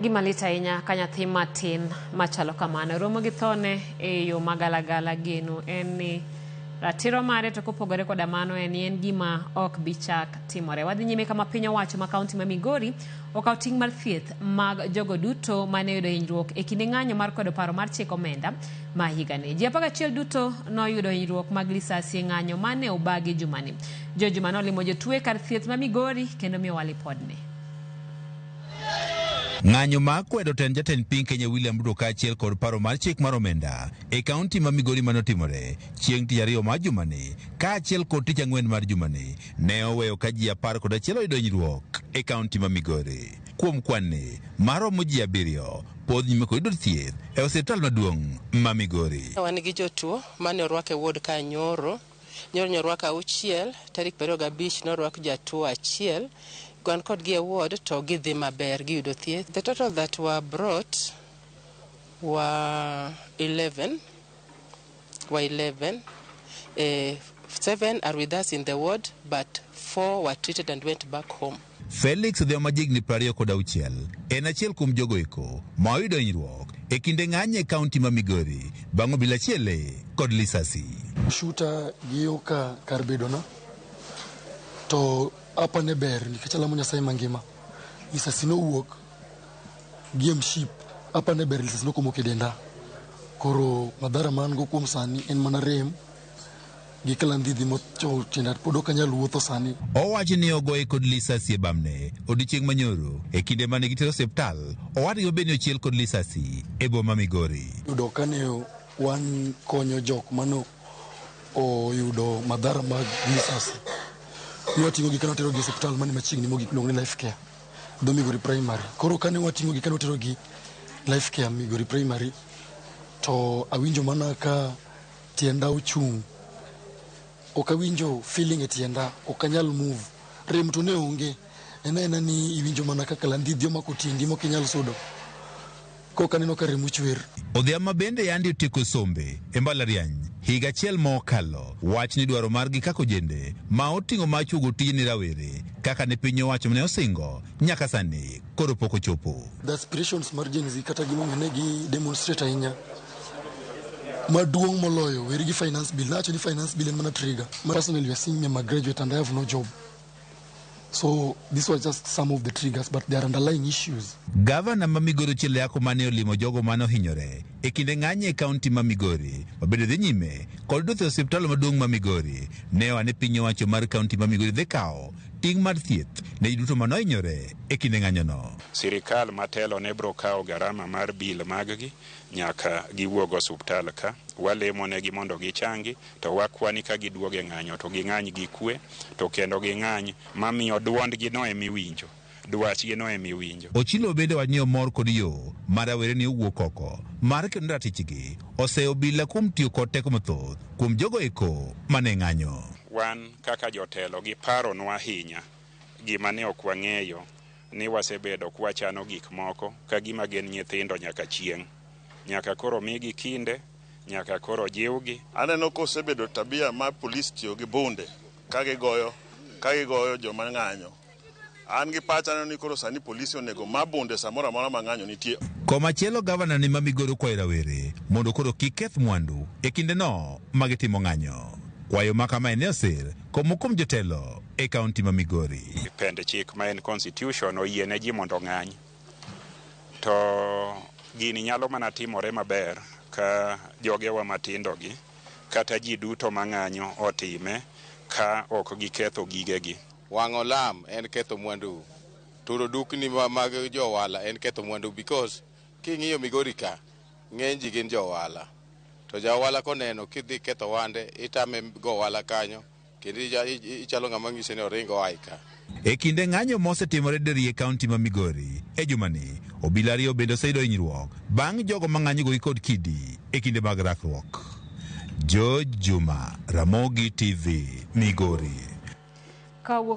Gima lit ahinya ka nyathi matin machalo kamano romo gi thone e yo magalagala. Geno en ni ratiro mare, to kopogore koda mano en ni en gima ok bi chak timore. Wadhi nyime kama piny owacho ma kaunti ma Migori okawo ting' mar thieth mag jogo duto mane oyudo hinyruok e kinde ng'anyo mar kwedo paro mar chik omenda ma higani. Ji 11 duto noyudo hinyruok mag lisasi e ng'anyo mane obagi jumani. Jo juma nolimo jotuo e kar thieth ma Migori kendo miyowa lipodni. Ng'anyo mar kwedo tend jatend piny Kenya William Ruto kaachiel kod paro mar chik mar omenda e kaunti ma Migori manotimore chieng' tich ariyo mar jumani kaachiel kod tich ang'wen mar jumani ne oweyo ka ji 11 oyudo hinyruok e kaunti ma Migori. Kuom kwan ni maromo ji 7 pod nyime kod yudo thieth e osiptal maduong' ma Migori. Wan gi jotuo mane orwak e ward ka nyoro. Nyoro nyorwak 6, tarik 25 norwak jatuo achiel. Wan kodgi e ward to gidhi maber, giyudo thieth. The total that were brought were 11. Were 11. 7 are with us in the ward, but 4 were treated and went back home. Felix Odhiambo ma jahigni 26 en achiel kuom jogo eko ma oyudo hinyruok e kinde ng'anyo e kaunti ma Migori bang' obila achiel kod lisasi. Shuta gi yo ka kar bedona to apane ber nikech alamo Nyasaye mangima. Lisasi nowuok gi e mship, apane ber lisasi nokomoko e denda. Koro madhara ma an go kuom sani en mana rem gi kalandhidhi mochowo tienda, pod ok anyal wuotho sani. Owacho ni ogoye kod lisasi e bamne odiochieng' manyoro e kinde mane gitero osiptal owadgi ma bende ochiel kod lisasi e boma Migori. Yudo kane wan konyo jok mano oyudo madhara mag lisasi. Ne wating'o gi kane watero gi e osiptal mane machiegni mogik miluongo ni Life Care, dho Migori Primary. Koro kane wating'o gi kane watero gi Life Care Migori Primary, to awinjo mana ka tienda ochung'. Ok awinjo feeling e tienda, ok anyal move. Rem to ne onge. En aena ni iwinjo mana ka kalandhidhi omako tiendi mok inyal sudo. Koka aneno ka remo chwer. Odhiambo bende yandi otieko sombe e mbalariany higa achiel mokalo. Wach ni dwaro margi kaka ojende ma oting'o mar chuogo tije ne rawere kaka ne piny owacho ne osingo nyaka sani koro pok ochopo. The aspirations mar Gen Z kata gimomiyo ne gi demonstrate ahinya maduong' moloyo weri gi finance bill. Nawacho ni finance bill en mana trigger. Personally, you are seeing me, I'm a graduate and I have no job. So these were just some of the triggers, but there are underlying issues. Gavana ma Migori Ochieng Yako mane olimo jogo mane ohinyore e kinde ng'anyo e kaunti ma Migori mabende dhi nyime kod wuotho e osiptal maduong' ma Migori ne oa ne piny owacho mar kaunti ma Migori dhi kawo ting' mar thieth ne ji duto mane ohinyore e kinde ng'anyono. Sirikal matelo ne biro kawo garama mar bill mag-gi nyaka giwuog osuptal ka. Walemo negi mondo gichangi, to wakwani ka giduogo e ng'anyo to ging'any gi kwe, to kendo ging'any mamiyo duondgi no emiwinjo, dwachgi no emiwinjo. Ochilo bende wacho ni omor kod yo ma rawere ne owuok oko mar kedo ne ratichgi oseyo obila kuom tiyo kod teko mathoth kuom jogo eko mane ng'anyo. Wan kaka jotelo giparonwa ahinya gima ne ok wang'eyo ni wasebedo kwachano gik moko ka gima gin nyithindo nyaka chieng'. Nyaka koro migi kinde, nyaka koro jiwgi. Aneno kosebedo tabia mar polis tiyo gi bunde ka gigoyo joma ng'anyo. An gi pacha aneno ni koro sani polisi onego ma bunde samoro amora ma ng'anyo nitie. Komachielo gavana ni ma Migori okwayo rawere mondo koro kik keth mwandu e kindeno ma gitimo ng'anyo. Kwayo ma kamae ne osir komoko kuom jotelo e kaunti ma Migori. Pend chik ma en constitution oyie ne ji mondo ong'any. To gini nyalo mana timore maber ka jogewa matindo gi kata ji duto mang'anyo otime ka ok giketho gigegi. Wang'o lam en ketho mwandu. Turo dukni mag jo ohala en ketho mwandu because king'iyo Migori ka ng'eny ji gin jo ohala. To ja ohala koneno kidhi ketho wande itame go ohala kanyo kendo ichalo ng'ama ng'ise ni oring oa ka. E kinde ng'anyo mosetimore diriyo e kaunti ma Migori e jumani, obila ariyo bende oseyudo hinyruok bang' jogo ma ng'anyo gogi kod kidi e kinde mag rakruok. George Juma, Ramogi TV, Migori. Kawuok